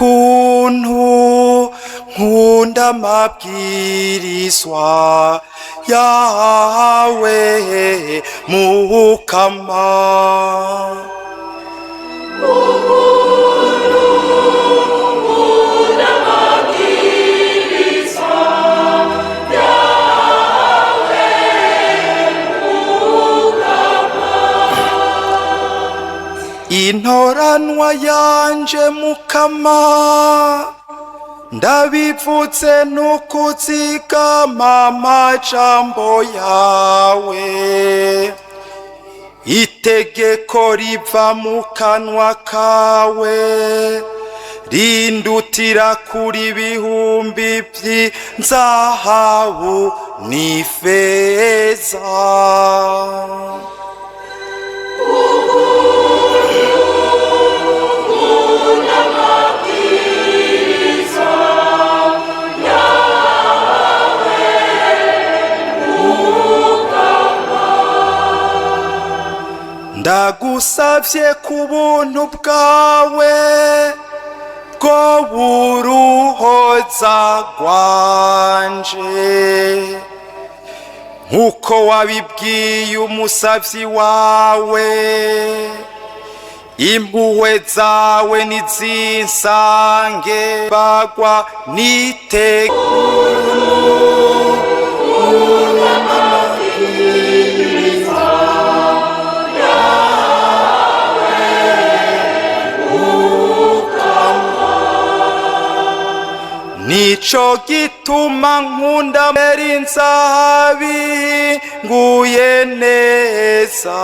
Ukuntu nkunda amabwirizwa yawe, Mukama. Intoranwa yanje, Mukama, ndabivutse n'ukuzigama amajambo yawe. Itegeko riva mu kanwa kawe rindutira kuri ibihumbi by'inzahabu n'ifeza. Ndagusavye ku buntu bwawe bwo buruhoza rwanje, nk'uko wabibwiye umusavyi wawe. Impuhwe zawe nizinsange bagwa nite. Nico gituma nkunda meri nzahabi nguye neza.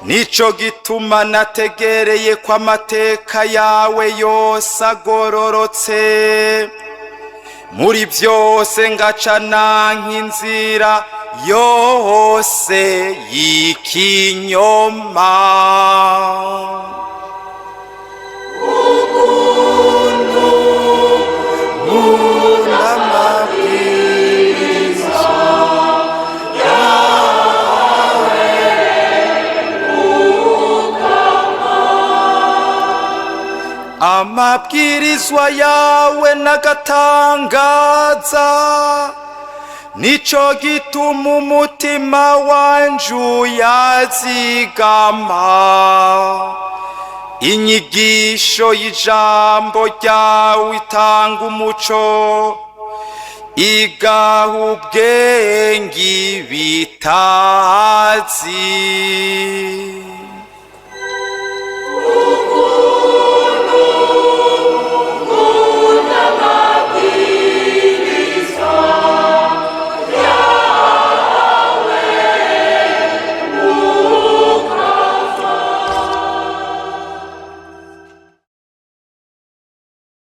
Nico gituma nategereye ko amateka yawe yose agororotse. Muri byose ngaca nanka inzira yose y'ikinyoma. Nkunda amabwiriza. Amabwirizwa yawe n'agatangaza, nico gituma umutima wanje uyazigama. Inyigisho y'ijambo ryawe itanga umuco, igaha ubwenge bitazi.